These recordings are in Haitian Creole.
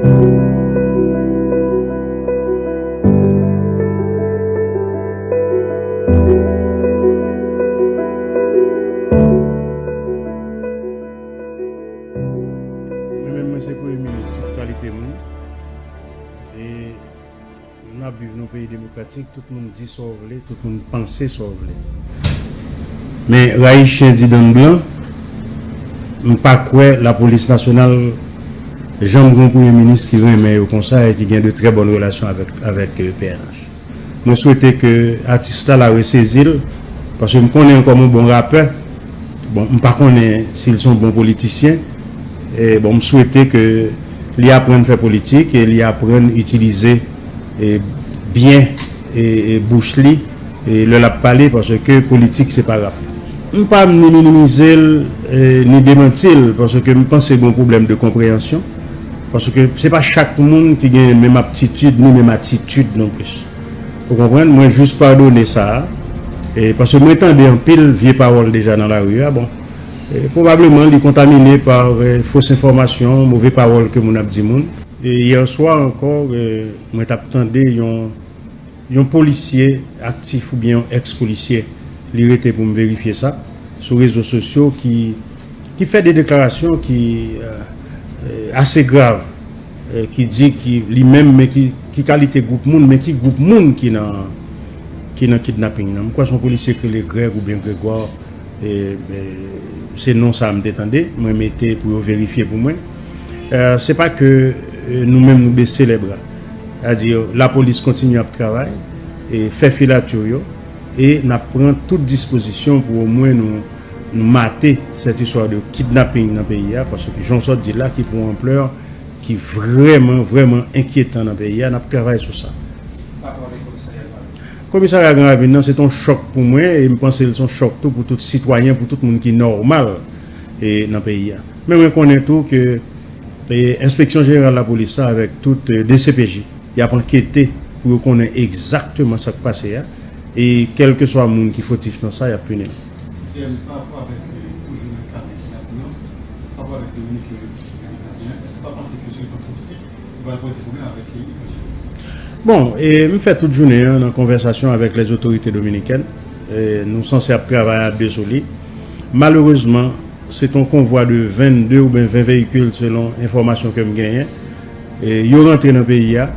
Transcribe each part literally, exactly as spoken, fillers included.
Mwen menm, mwen se premye minis tout kalite moun. E n ap viv nan peyi demokratik, tout moun di sa w vle, tout moun panse sa w vle. Men rayi chen di dann blan, m pa kwè lapolis nasyonal janm gen yon premye minis ki renmen yo konsa e ki gen de trè bòn relasyon avèk, avèk, eh, P N H. Mwen swete ke atis la, la resezi l, paske m konnen l kòm yon bon rapè. Bon, m pa konnen si l se yon bon politisyen. E, bon, m swete ke li aprann fè politik e li aprann itilize, e, byen, e, e, bouch li, e, lè l ap pale, paske politik se pa rap. M pa ni minimize l, e, ni demanti l, paske m panse gen yon pwoblèm de konpreyansyon, paske se pa chak moun ki gen menm aptitid ni menm atitid non plis. Ou konprann? Mwen jis padone sa a, e, paske mwen tande anpil vye pawòl deja nan lari a, bon. E, pwobableman, li kontamine pa, e, fos enfòmasyon, move pawòl ke moun ap di moun. E, yè swa ankò, e, mwen t ap tande yon, yon polisye aktif oubyen yon èks polisye, li rete pou m verifye sa, sou rezo sosyo ki, ki fè de deklarasyon ki, e, e, ase grav, e, ki di ki li menm, men ki, ki kalite gwoup moun, men ki gwoup moun ki nan, ki nan kidnaping nan. M kwè se yon polisye ki rele Greg oubyen Gregoire, e, e, se non sa a m te tande, mwen mete pou yo verifye pou mwen. E, se pa ke, e, nou menm nou bese lè bra. Sètadi, lapolis kontinye ap travay, e, fè filatyo yo, e n ap pran tout dispozisyon pou omwen nou, nou mate sèt istwa de kidnaping nan peyi a, paske jan w sot di l la, ki pran yon anplè ki vrèman, vrèman enkyetan nan peyi a, n ap travay sou sa. Komisarya Gran Ravin nan, se t on chòk pou mwen, e m panse l se yon chòk tou pou tout sitwayen, pou tout moun ki nòmal, e, nan peyi a. Men mwen konnen tou ke, e, Enspeksyon Jeneral Lapolis la, avèk tout, e, D C P J, y ap ankete pou yo konnen egzakteman sa k pase a, e kèlkeswa moun ki fotif nan sa, y ap pini l. E, pa rapò avèk, e, toujou nan kad kidnaping nan, pa rapò avèk Dominiken yo ki nan kidnaping nan, èske w pa panse ke se yon toksik? Li pral poze pwoblèm avèk peyi etranje. Bon, e m fè tout jounen an nan konvèsasyon avèk lèzotorite dominikèn. E nou sanse ap travay a de sou li. Malerezman, se t on konvwa de vennde oubyen ven veyikil, selon enfòmasyon ke m genyen. E yo rantre nan peyi a.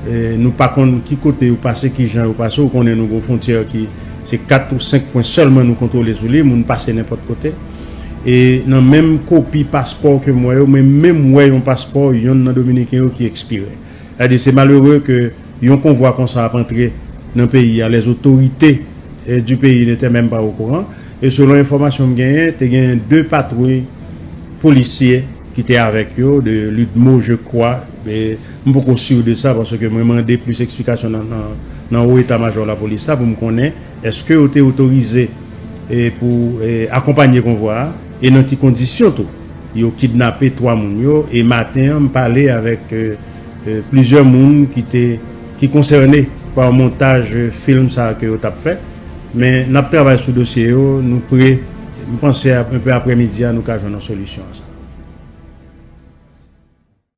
E nou pa konn ki kote yo pase, ki jan yo pase. Ou konnen nou gen yon fwontyè ki se kat ou senk pwen sèlman nou kontwole sou li, moun pase nenpòt kote. E nan menm kopi paspò ke m wè yo, mwen menm wè yon paspò yonn nan Dominiken yo ki ekspire. Sètadi, se malere ke yon konvwa konsa ap antre nan peyi a, les autorités, eh, du pays n'étaient même pas au courant. E selon enfòmasyon m genyen, te genyen de patwouy polisye ki te avèk yo, de Ludmo, je crois. E m poko si de sa, paske mwen mande plis eksplikasyon nan, nan, nan wo eta majò lapolis la pou m konnen èske yo te otorize, e, pou, e, akonpanye konvwa a, e nan ki kondisyon tou. Yo kidnape twa moun yo, e maten an, m pale avèk, e, e, plizyè moun ki te, ki konsène pa montaj, e, fim sa a ke yo t ap fè. Men n ap travay sou dosye yo, nou pre, m panse ap, enpe aprèmidi a, nou ka jwenn yon solisyon a sa.